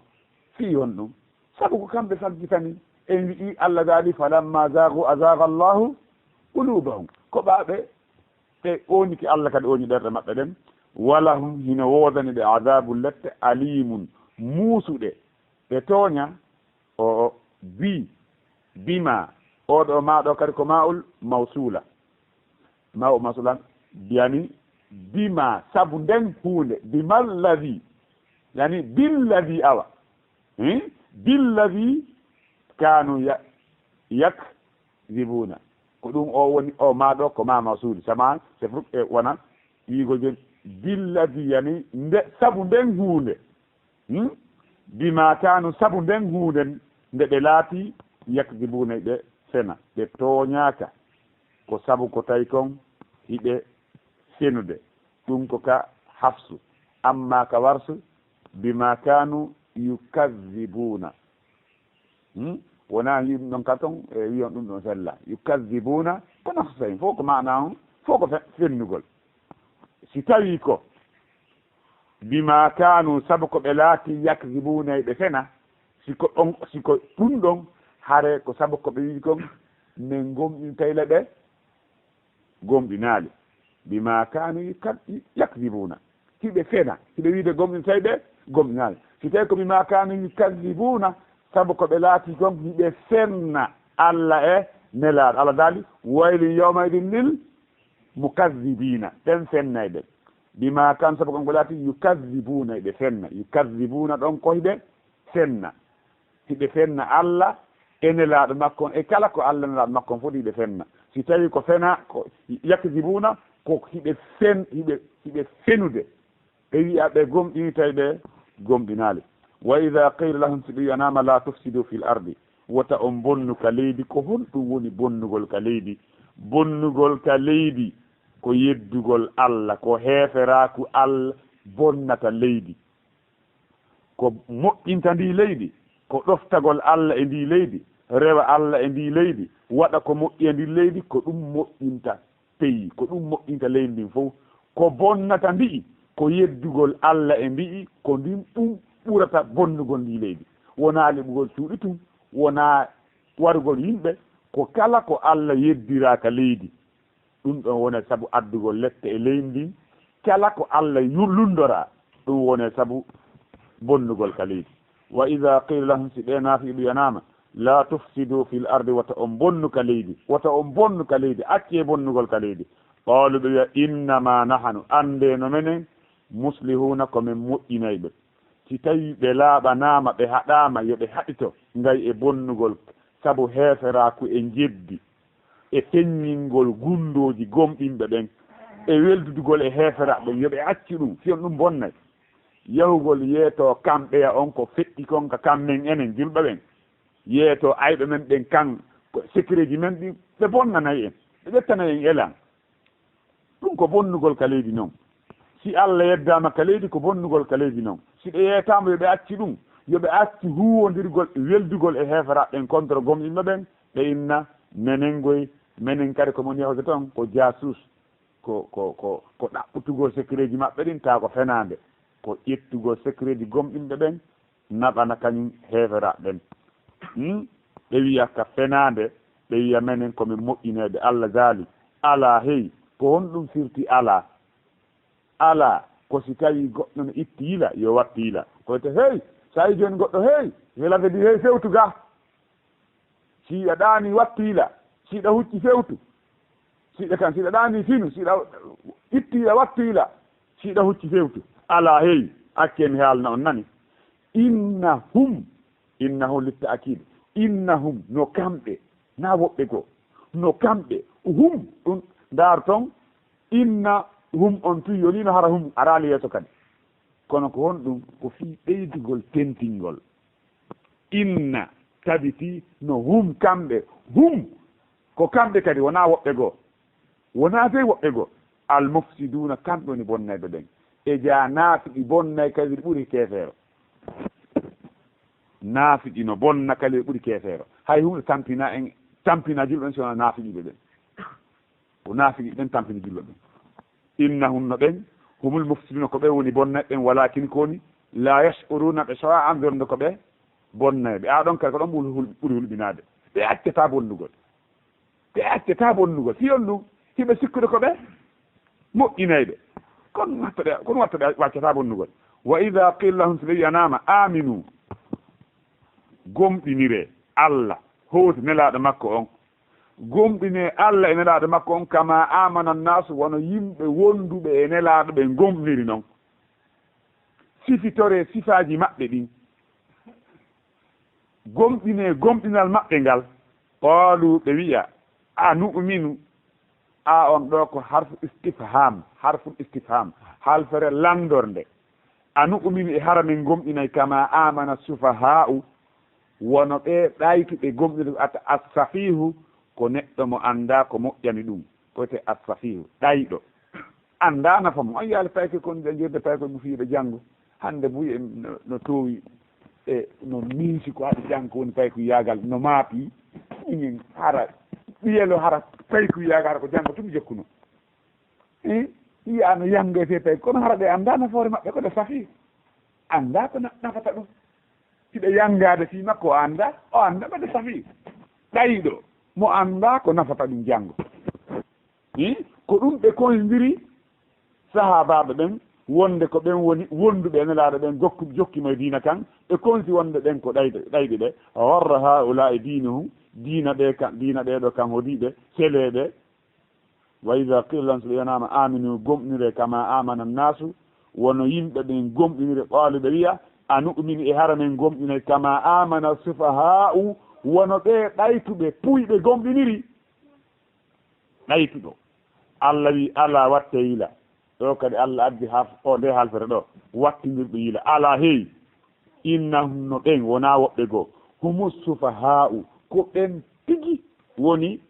Fii honɗum? Sabu ko kamɓe faggitani. En wi'i Allah daali, "Falammaa zaaghu azaaghallaahu quluubahum." Ko ɓaaɓe ɓe ooniki, Allah kadi ooni ɓerɗe maɓɓe ɗen. "Walahum", hino woodani ɓe, "azaabun", lette, "aliimun", muusuɗe. Ɓe tooña, o, o, bi, bima, oo ɗoo maa ɗoo kadi ko maa'ul mawsuula. Maa'ul mawsuula, yani, bima, sabu nden huunde, bimalladhi, yani, billadhi awa. Hmm? Billadhi kaanu ya-, yakdhibuuna. Ko ɗum o woni, o maa ɗoo ko maa mawsuuli. Sama, c'est pour, e, wona, wiigo jon, billadhi, yani, nde, sabu nden huunde. Hmm? Bima kaanu, sabu nden huunde nde ɓe laati, yakdhibuuna, ɓe fena, ɓe tooñaaka. Ko sabu ko tawi kon hiɓe fenude. Ɗum ko ka Hafsu. Amma ka Warsu, bima kaanu yukadhibuuna. Hmm? Wonaa wi'i ɗum ɗon ka ton, e wi'on ɗum ɗon sella. Yukadhibuuna, ko nafsu tawi. Fow ko maana on, fow ko fe-, fennugol. Si tawi ko bima kaanu, sabu ko ɓe laati, yakdhibuuna, e ɓe fena, si ko ɗon, si ko ɗum ɗon, hare ko sabu ko ɓe wi'i kon, men gomɗintay le ɓe gomɗinaali. Bima kaanu yuka-, yakdhibuuna. Hiɓe fena, hiɓe wi'ude gomɗintay ɓe gomɗinaali. Si tawi ko bima kaanu yukadhibuuna, sabu ko ɓe laati kon hiɓe fenna Allah e Nelaaɗo. Allah daali, "Waylun yawma idhin lil mukadhibiina", ɓen fennayɓe. Bima kaanu, sabu ko ɓe laati, yukadhibuuna, ɓe fenna. Yukadhibuuna ɗon ko hiɓe fenna. Hiɓe fenna Allah e Nelaaɗo makko on, e kala ko Allah Nelaaɗo makko on foti hiɓe fenna. Si tawi ko fena, ko yakdhibuuna, ko hiɓe fen-, hiɓe, hiɓe fenude. Ɓe wi'a ɓe gomɗini, tawi ɓe gomɗinaali. "Wa idha qiila lahum", si ɓe wi'anaama, "la tufsidu fil ardi", wota on bonnu ka leydi, ko honɗum woni bonnugol ka leydi? Bonnugol ka leydi ko yeddugol Allah, ko heeferaaku Allah bonnata leydi. Ko moƴƴinta ndi leydi, ko ɗoftagol Allah e ndi leydi, rewa Allah e ndi leydi, waɗa ko moƴƴi e ndi leydi, ko ɗum moƴƴinta. Peyi, ko ɗum moƴƴinta leydi ndin fow. Ko bonnata ndi'i, ko yeddugol Allah e mbi'i, ko ndin ɗum ɓurata bonnugol ndi leydi. Wonaa liɓugol cuuɗi tun, wonaa warugol yimɓe, Ko kala ko Allah yeddiraa ka leydi, ɗum ɗon woni sabu addugol lette e leydi ndin. Kala ko Allah yu-, lunndoraa, ɗum woni sabu bonnugol ka leydi. Wa iza qila lahum, si ɓe naafiqi ɓe wiyanaama, la tufsidu fil ardi, wata on bonnu ka leydi, wata on bonnu ka leydi, accee bonnugol ka leydi. Qaalu, ɓe wiya, innama nahanu, anndee no menen, muslihuuna, ko men moƴƴinayɓe. Si tawii ɓe laaɓanaama, ɓe haɗaama, yo ɓe haɗito, ngay e bonnugol, sabu heeferaaku e njebbi, e feññingol gunndooji gomɗinɓe ɓen, e weldudugol e heeferaaɓe ɓen, yo ɓe accu ɗum, si on ɗum bonnay. Yahugol yeetoo kamɓeya on ko feƴƴi kon ka kammen enen julɓe ɓen, yeetoo ayɓe men ɓen kan, ko sekireeji men ɗin, ɓe bonnanay en, ɓe ƴettanay en elan. Ɗum ko bonnugol ka leydi non. Si Allah yeddaama ka leydi, ko bonnugol ka leydi non. Si ɓe yeetaama, yo ɓe accu ɗum, yo ɓe accu huuwondirgol, weldugol e heeferaaɓe ɓen contre gomɗinɓe ɓen, ɓe inna, menen goy, menen kadi ko mon yahude ton, ko jaasuus, ko, ko, ko, ko ɗaɓɓutugol sekireeji maɓɓe ɗin, taa ko fenaande, ko ƴettugol sekireeji gomɗinɓe ɓen, naɓana kañum heeferaaɓe ɓen. Hmm? Ɓe wiya ka fenaande, ɓe wiya menen ko men moƴƴineede, Allah jaali. Alaa hey, ko honɗum firti alaa? Alaa, ko si tawii goɗɗo no itti yila, yo wattu yila. Ko wiyete hey, so a yii jooni goɗɗo hey, cela veut dire hey, fewtu gaa. Si a ɗaanii, wattu yila. Si ɗa hucci, fewtu. Si ɗa kan, si ɗa ɗaanii, finu. Si ɗa itti yila, wattu yila. Si ɗa hucci, fewtu. Alaa hey, accee mi haalna on nani. Innahum, innahum litta'kiid. Innahum, no kamɓe, na woɓɓe goo. No kamɓe, hum, ɗum, ndaar ton, innahum on tun yonii no hara hum araali yeeso kadi. Kono ko honɗum? Ko fii ɓeydugol tentingol. Inna, tabiti, no hum kamɓe, hum, ko kamɓe kadi, wonaa woɓɓe goo. Wonaa dey woɓɓe goo. Al mufsiduuna, kamɓe woni bonnayɓe ɓen. E jaa naafiqi bonnay kadi ɓuri keefeero. Naafiqi no bonna kadi ɓuri keefeero. Hay huunde tampina en, tampina julɓe ɓen si wonaa naafiqiiɓe ɓen. Ko naafiqi ɓen tampini julɓe ɓen. Innahum, no ɓen, humul mufsiduuna, ko ɓe woni bonnayɓe ɓen, walaakin ko woni, laa yash'uruuna, ɓe sowaa anndorde ko ɓe bonnayɓe. A ɗon kadi ko ɗon ɓuri hul-, ɓuri hulɓinaade. Ɓe accataa bonnugol. Ɓe accataa bonnugol. Si on ɗum, hiɓe sikkude ko ɓe moƴƴinayɓe. Kono watta ɓe, kono watta ɓe accataa bonnugol. Wa idaa qiila lahum, si ɓe wi'anaama, aaminu, gomɗiniree Allah, hooti Nelaaɗo makko on. Gomɗinee Allah e Nelaaɗo makko on, kamaa aamana annaasu, wano yimɓe wonduɓe e Nelaaɗo ɓen gomɗiniri non. Sifitoree sifaaji maɓɓe ɗin. Gomɗinee gomɗinal maɓɓe ngal. Qaaluu, ɓe wi'a, a nu'minu. A on ɗoo ko harfu istifhaam, harful istifhaam, halfere lanndorde. A nu'minu, e hara men gomɗinay, kamaa aamana sufahaa'u, wano ɓee ɗaytuɓe gomɗinay. Ata as-safiihu, ko neɗɗo mo anndaa ko moƴƴani ɗum, ko wiyetee as-safiihu, ɗayɗo. Anndaa nafa mum. On yaali paykoy kon, ɓe njodde paykoy mum fii ɓe janngo. Hannde buy en no, no toowi, e no miisi ko haɗi janngo, ko woni paykoy yaagal, no maapi. Minen hara, ɓiyelo hara paykoy yaagal, hara ko janngo tun jokkuno. Eh, yiya no yanngoytee tawi, kono hara ɓe anndaa nafoore maɓɓe, ko ɓe safii. Anndaa ko na-, nafata ɗum. Hiɗa yanngaade fii makko, o anndaa, o anndaa ko ɓe safii. Ɗayɗo, mo anndaa ko nafata ɗum janngo. Eh, ko ɗum ɓe konndiri sahaabaaɓe ɓen, wonde ko ɓen woni wonduɓe e Nelaaɗo ɓen, gokku-, jokki mo e diina kan, ɓe konsi wonde ɓen ko ɗayɓe, ɗayɓe ɓe. Gharra haa'ulaa'i diinuhum, diina ɓe kan, diina ɓee ɗoo kan hodiiɓe, seleeɓe. Wa iza qiila lahum, so ɓe wi'anaama, aaminu, gomɗiniree, kamaa aamana annaasu, wano yimɓe ɓen gomɗiniri, qaalu, ɓe wi'a, anu'minu, e hara men gomɗinay, kamaa aamana sufahaa'u, wano ɓee ɗaytuɓe, puuyɓe gomɗiniri. Ɗaytuɗo. Allah wi'i, alaa, wattee yila. Ɗoo kadi Allah addi harf, o nde halfere ɗoo, wattindirɗo yila. Alaa, hey, innahum, no ɓen, wonaa woɓɓe goo, humu sufahaa'u, ko ɓen tigi woni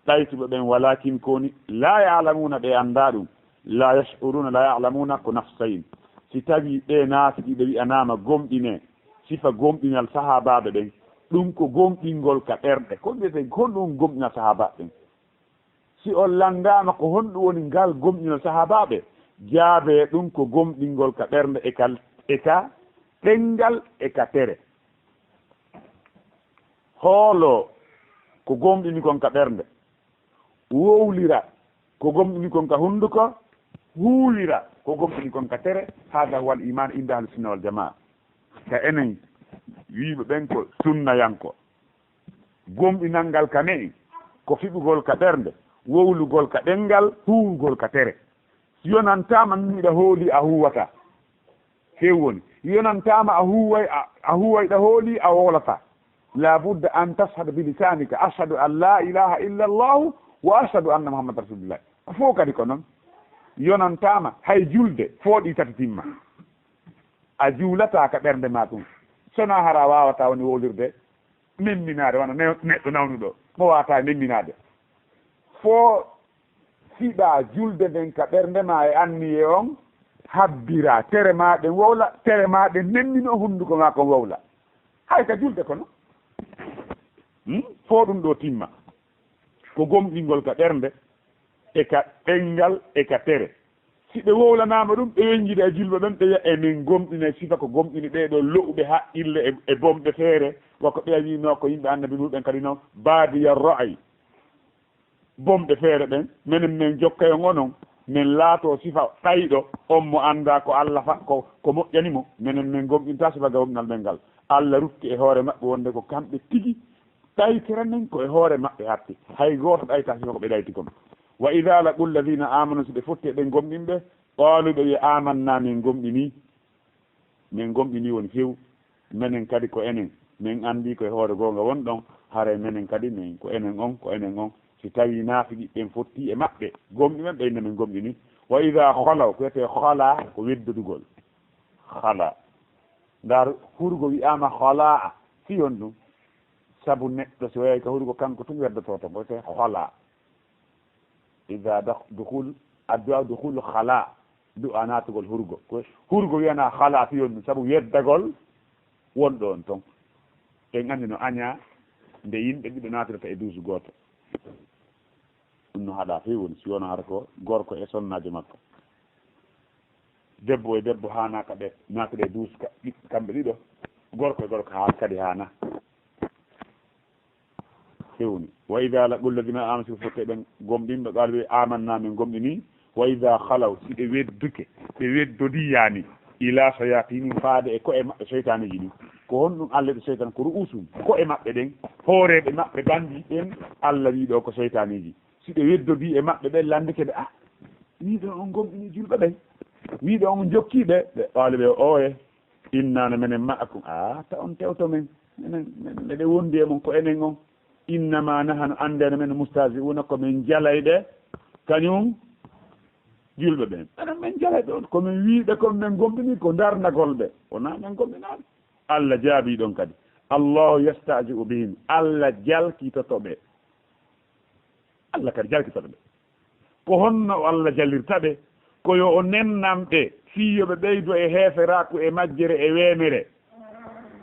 ɗaytuɓe ɓen, walaakin ko woni, laa ya'lamuuna, ɓe anndaa ɗum, laa yash'uruuna, laa ya'lamuuna, ko nafsayin. Si tawii ɓee naafiqiiɓe wi'anaama gomɗinee, sifa gomɗinal sahaabaaɓe ɓen, ɗum ko gomɗingol ka ɓerɗe. Ko ɗum wiyetee, ko honɗum gomɗinal sahaabaaɓe ɓen? Si on lanndaama ko honɗum woni ngal gomɗinal sahaabaaɓe, jaabee ɗum ko gomɗingol ka ɓernde e ka, e ka ɗenngal e ka tere. Hoolo ko gomɗini kon ka ɓernde, wowlira ko gomɗini kon ka hunduko, huuwira ko gomɗini kon ka tere. Hada huwa al iman inda ahli sunna wal jamaa. Ka enen wiiɓe ɓen ko sunnayanko. Gomɗinal ngal ka ne'i, ko fiɓugol ka ɓernde, wowlugol ka ɗenngal, huuwugol ka tere. Si yonantaama min miɗa hooli a huuwata. Few woni, yonantaama a huuway, a, a huuway ɗa hooli a wowlata. La budda an tashhada bi lisanika, ashhadu an la ilaha illa Allahu wa ashhadu anna Muhammad rasulullah. Fow kadi ko non. Yonantaama hay julde fooɗi tati timma. A juulata ka ɓernde ma ɗum. Sona hara a wawata woni wowlirde, memminaade, wano ne-, neɗɗo nawnuɗo, mo wawata memminaade. Fo fiɓa julde nden ka ɓernde ma e anniye on, habbira, tere ma ɗen wowla, tere ma ɗen nemmino, hunduko ma kon wowla. Hay ka julde kono. Hmm? Fo ɗum ɗo timma. Ko gomɗingol ka ɓernde, e ka ɗenngal, e ka tere. Si ɓe wowlanaama ɗum, ɓe wenjida e julɓe ɓen, ɓe wi'a, "Emin gomɗina e sifa ko gomɗini ɓee ɗoo lo'uɓe haqqille e, e bomɓe feere, wa ko ɓeya wi'noo ko yimɓe Annabi Nuuhu ɓen kadi non, baadiya ra'ay." Bomɓe feere ɓen, menen men jokkay on onon, men laatoo sifa ɗayɗo, on mo anndaa ko Alla fa-, ko, ko moƴƴani mo, menen men gomɗintaa sifa gomɗinal men ngal. Alla rutti e hoore maɓɓe wonde ko kamɓe tigi, ɗaytiranen ko e hoore maɓɓe hatti. Hay gooto ɗaytaa sifa ko ɓe ɗayti kon. Wa idha laqul ladhina amanu, si ɓe fotti e ɓen gomɗinɓe, qalu, ɓe wi'a, "Amanna, min gomɗini." Min gomɗini woni few. Menen kadi ko enen. Min anndi ko e hoore goonga won ɗon. Haray menen kadi min ko enen on, ko enen on. Si tawii naafiqi ɓen fotti e maɓɓe, gomɗi men ɓe inna min gomɗini. Wa idha khalaw, ko wiyetee khala, ko weddodugol. Khala. Ndar hurgo wi'aama khalaa. Fii on ɗum. Sabu neɗɗo si wayay ka hurgo kanko tun weddotoo to, ko wiyetee khalaa. Idha dak-, dukhul, addu'a dukhul khala. Du'a naatugol hurgo. Ko hurgo wi'anaa khala fii on ɗum. Sabu weddagol won ɗo on ton. En anndi no añaa nde yimɓe ɗiɗo naatirta e duusu gooto. Ɗum no haɗaa few woni si wonaa hara ko gorko e sonnaajo makko. Debbo e debbo haanaa ka ɓe naatira e duusu ka, ɗi-, kamɓe ɗiɗo. Gorko e gorko haa kadi haanaa. Fewni. Wa idha laqul ladhina amanu, si fotte ɓen gomɗinɓe, qalu ɓe amanna, min gomɗini. Wa idha khalaw, si ɓe wedduke, ɓe weddodii yani, ila shayatinihim, faade e ko'e maɓɓe seytaneeji ɗin. Ko honɗum Allah ɓe seytan? Ko ru'usum, ko'e maɓɓe ɗen, hooreeɓe maɓɓe bandi ɓen, Allah wii ɗo ko seytaneeji. Si ɓe weddodii e maɓɓe ɓen, landike ɓe, ah, wii ɗo on gomɗini julɓe ɓen, wii ɗo on jokkii ɓe, ɓe qalu ɓe, ooye, inna no menen ma'akum. Ah, ta on tewto men. Menen, men, meɗen wondi e mon ko enen on. Innama nahanu, anndeno men, mustahzi'una, ko men jalayɓe. Kañum julɓe ɓen. Enen men jalayɓe on. Ko men wiiɓe kon men gomɗini ko darnagol ɓe. Wonaa men gomɗinaali. Allah jaabii ɗon kadi. Allahu yastahzi'u bihim. Allah jalkitoto ɓe. Allah kadi jalkitoto ɓe. Ko honno o Allah jalirta ɓe? Ko yo o nennan ɓe, fii yo ɓe ɓeydo e heeferaaku, e majjere, e weemere.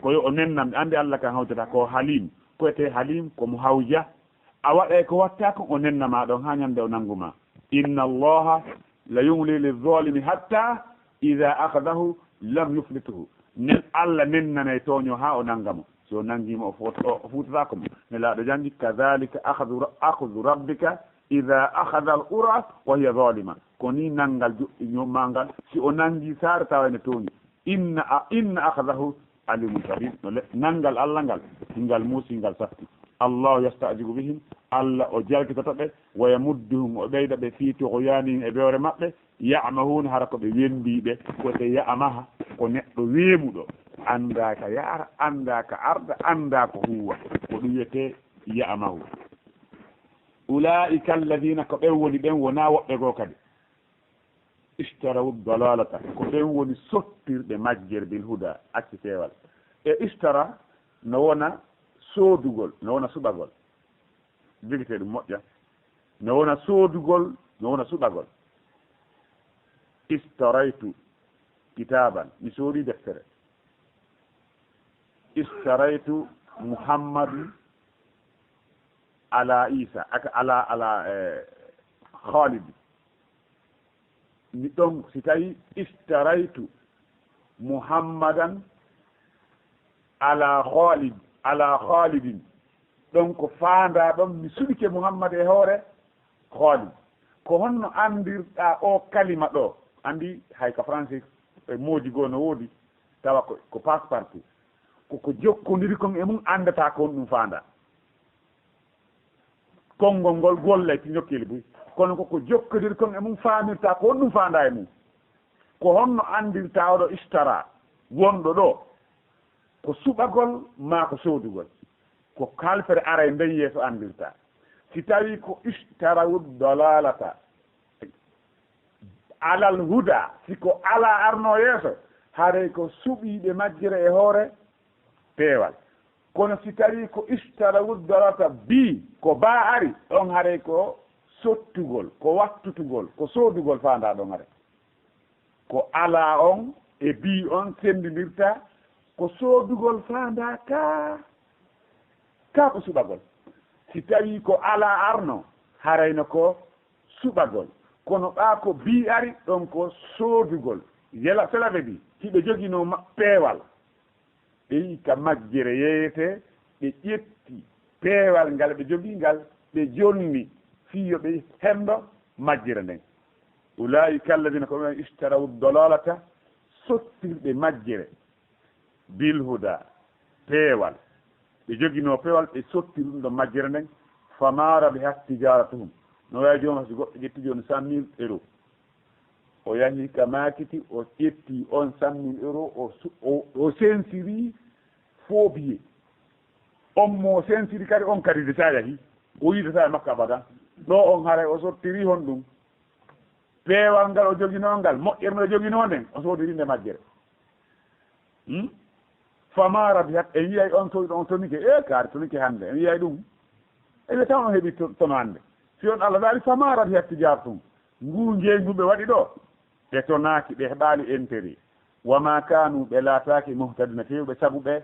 Ko yo o nennan ɓe. Anndi Allah kan hawjata ko Halim. Ko etee Halim, ko mo hawja. A waɗay ko watta kon, o nenna ma ɗon haa ñande o nangu ma. Inna Allaha la yumli lizalimi hatta idha akhadhahu lam yuflithu. Nen Allah nennanay tooño haa o nanga mo. Si o nangii mo, o fot-, o fuutataako mo. Nelaaɗo jangi, "Kadhalika akhadhu ra-, akhadhu rabbika idha akhadha al-qura wa hiya zalima." Ko ni nangal joɗɗi ño-, ma ngal, si o nangi saare tawa ene tooñi. Inna a-, inna akhadhahu alimun shadid. No le-, nangal Allah ngal, hingal muusi, hingal safti. Allahu yastahzi'u bihim, Allah o jalkitoto ɓe, wa yamudduhum, o ɓeyda ɓe, fi tughyanihim, e bewre maɓɓe, ya'mahuuna, hara ko ɓe wembiiɓe, ko te ya'maha, ko neɗɗo weemuɗo, anndaa ka yaara, anndaa ka arda, anndaa ko huuwa, ko ɗum wiyetee ya'mahu. Ulaa'ika alladhiina, ko ɓen woni ɓen, wonaa woɓɓe goo kadi. Ishtarawu dalalata, ko ɓen woni sottirɓe majjere bil huda, acci peewal. E ishtara no wona soodugol, no wona suɓagol. Jogitee ɗum moƴƴa. No wona soodugol, no wona suɓagol. Ishtaraytu kitaban, mi soodi deftere. Ishtaraytu Muhammadan ala Isa, aka ala, ala, eh, Khalid. Mi ɗon, si tawi ishtaraytu Muhammadan ala Khalid, ala Khalidin. Ɗon ko faandaa ɗon, mi suɓike Muhammad e hoore Khalid. Ko honno anndirɗaa oo kalima ɗoo? Anndi hay ka français e mooji goo no woodi, tawa ko, ko passe-partout. Ko ko jokkondirii kon e mum anndataa ko honɗum faandaa. Konngol ngol gollay ti ñokkeli buy, kono ko ko jokkondirii kon e mum faamirtaa ko honɗum faandaa e mum. Ko honno anndirtaa oɗo ishtara wonɗo ɗoo? Ko suɓagol maa ko soodugol? Ko halfere aray nden yeeso anndirtaa. Si tawii ko ishtarawu dalalata alal huda, si ko alaa arnoo yeeso, haray ko suɓiiɓe majjere e hoore peewal. Kono si tawii ko ishtarawu dalalata bi, ko baa ari, ɗon haray ko sottugol, ko wattutugol, ko soodugol faandaa ɗon haray. Ko alaa on e bi on senndindirtaa, ko soodugol faandaa kaa, kaa ko suɓagol. Si tawii ko alaa arnoo, harayno ko suɓagol. Kono ɓaa ko bi ari, ɗon ko soodugol. Yela, cela veut dire, hiɓe joginoo ma-, peewal. Ɓe yi'i ka majjere yeeyetee, ɓe ƴetti peewal ngal ɓe jogii ngal, ɓe jonni fii yo ɓe henndo majjere nden. Ulaa'ika alladina, ko ɓen ishtarawu dalalata, sottirɓe majjere, bil huda, peewal. Ɓe joginoo peewal, ɓe sottiri ɗum ɗon majjere nden. Fama rabihat tijaratuhum. No waawi jooni, si goɗɗo ƴetti jooni cent mille euros. O yahi ka maakiti, o ƴetti on cent mille euros, o su-, o, o sensiri faux billet. On mo sensiri kadi, on kadi de sa yahi, o yiidataa e makko abadan. Ɗoo on haray o sottiri honɗum? Peewal ngal o joginoo ngal, moƴƴere nde o joginoo nden, o soodiri nde majjere. Hmm? Fama rabihat, en yi'ay on soyɗo on tonike, e kaari tonike hannde, en yi'ay ɗum. E wiya taw on heɓi to-, tono hannde. Si on Allah daali, fama rabihat tijaratuhum. Nguu njeeygu ɓe waɗi ɗoo, ɓe tonaaki, ɓe heɓaali intérêt. Wa ma kanu, ɓe laataaki, muhtadina, fewɓe sabu ɓe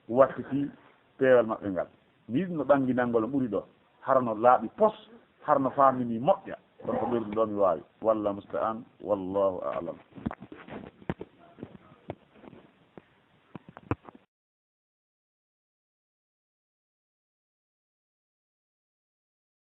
wattiti peewal maɓɓe ngal. Ni ɗum no ɓannginangol on ɓuri ɗoo. Hara no laaɓi pos, hara no faamini moƴƴa. Kono ko ɓeyduɗo ɗoo mi waawi. Wallahu musta'an, wallahu a'lam.